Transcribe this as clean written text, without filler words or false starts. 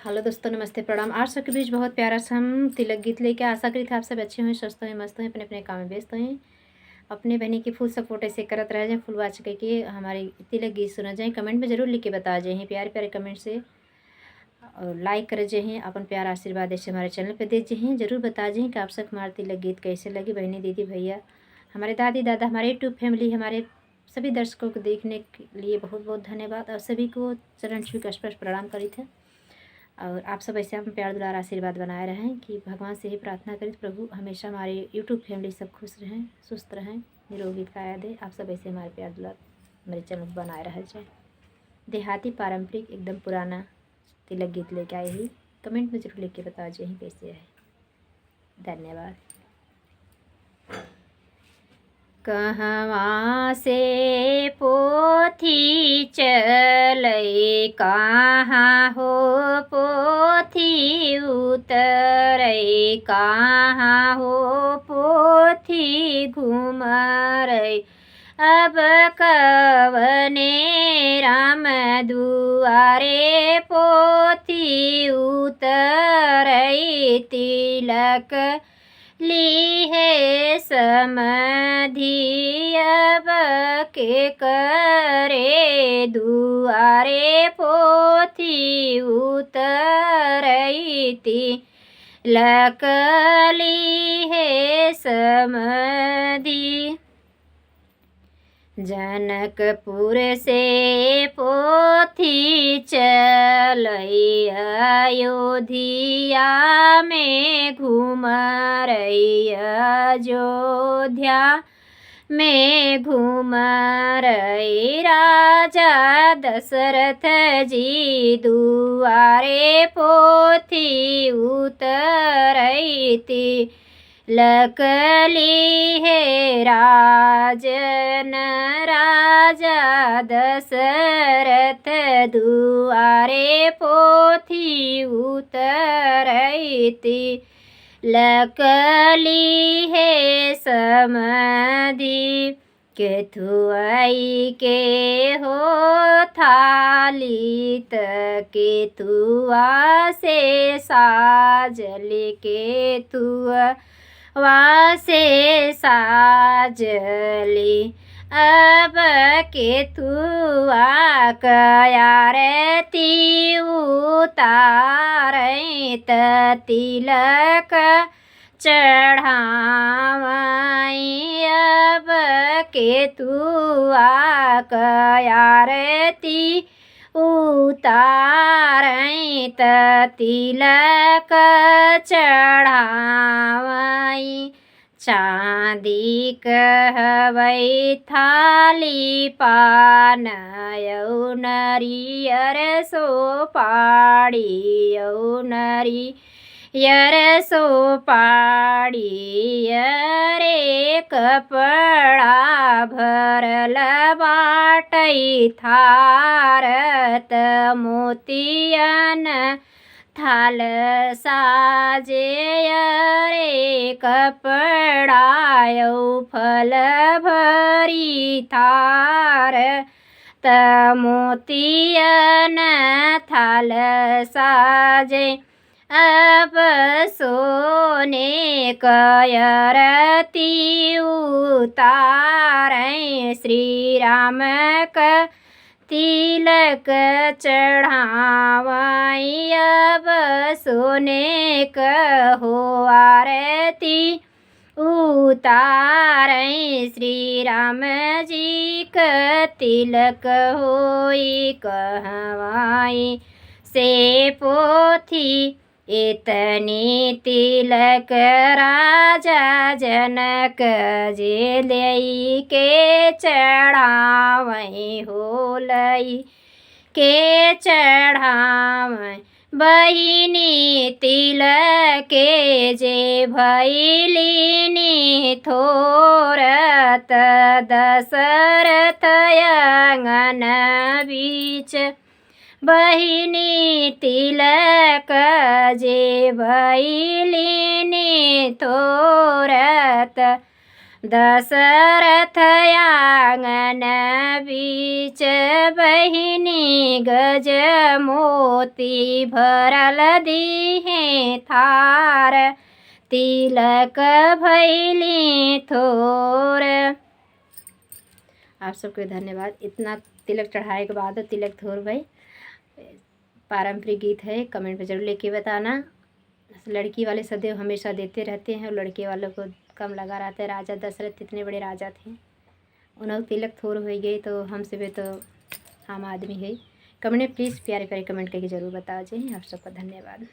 Hello दोस्तों, नमस्ते, प्रणाम। आज सबके बीच बहुत प्यारा सा हम तिलक गीत लेके आशा करी थे आप सब अच्छे हों, स्वस्थ हों, मस्त हों, अपने अपने काम में व्यस्त हों। अपने बहनी की फुल सपोर्ट ऐसे करत रह जाए, फुल वाच करके हमारे तिलक गीत सुना जाए। कमेंट में ज़रूर लिख के बता जाए, प्यारे प्यारे कमेंट से और लाइक कर जाए, अपन प्यारा आशीर्वाद ऐसे हमारे चैनल पे दे जाए। ज़रूर बता जाए कि आप सब हमारे तिलक गीत कैसे लगे। बहनी, दीदी, भैया, हमारे दादी दादा, हमारे यूट्यूब फैमिली, हमारे सभी दर्शकों को देखने के लिए बहुत बहुत धन्यवाद और सभी को चरण छू के स्पर्श प्रणाम करी थे। और आप सब ऐसे हम प्यार दुलार आशीर्वाद बनाए रहें कि भगवान से ही प्रार्थना करें प्रभु हमेशा हमारे यूट्यूब फैमिली सब खुश रहें, सुस्त रहें, निरोगी काया दे। आप सब ऐसे हमारे प्यार दुलार मेरे चैनल बनाए रह जाए। देहाती पारंपरिक एकदम पुराना तिलक गीत लेके आए ही। कमेंट में जरूर लिख के बता जाए कैसे है। धन्यवाद। कहवा से पोथी चलै, कहाँ हो पोथी उतरै, कहाँ हो पोथी घुमरै। अब कवने राम दुआरे पोथी उतरै, तिलक लीहे समधि अब के करे दुआरे पोथी उतरै, तिलक लीहे समधि। जनकपुर से पोथी चलै, अयोध्या में घुमरै, अयोध्या में घुमरै। राजा दशरथ जी दुआरे पोथी उतरै, तिलक लीहे राजन राजा दशरथ दुआरे पोथी उतरै, तिलक लीहे समधि। केथुआई के हो थाली त केथुआ से साजल, केथुआ से साजली। अब केथुआ कयारती उतारै त तिलक चढ़ावई। अब केथुआ कयारती उतारै त तिलक चढ़ावई। चाँदी कहबै थाली पान औ नरियर सोपारी, औ नरियर सोपारी। अरे कपड़ा भरल बाटै थारत मोतियन थाल साजे। अरे कपड़ा औ फल भरी थार त मोतियन थाल साजे। अब सोने कयरती उतारै, श्री राम क तिलक चढ़ावई। अब सोने क हो आरती उतारै, श्री राम जी क तिलक होई। कहवाई से पोथी इतनी तिलक राजा जनक जे लई के चढ़ावई, हो लई के चढ़ावई। बहिनी तिलक जे भैलिनी थोरत दशरथ आँगन बीच। बहिनी तिलक जे भैलिनी थोरत दशरथ आंगन बीच बहिनी गज मोती भरल दीहे थार तिलक भैली थोर। आप सबके धन्यवाद। इतना तिलक चढ़ाए के बाद तिलक थोर भाई पारंपरिक गीत है। कमेंट में जरूर लेके बताना। लड़की वाले सदैव हमेशा देते रहते हैं और लड़के वालों को कम लगा रहता है। राजा दशरथ इतने बड़े राजा थे, उन्होंने तिलक थोर हो गई तो हमसे भी तो आम आदमी है। कमेंट में प्लीज़ प्यारे प्यारे कमेंट करके ज़रूर बता जाइए। आप सबका धन्यवाद।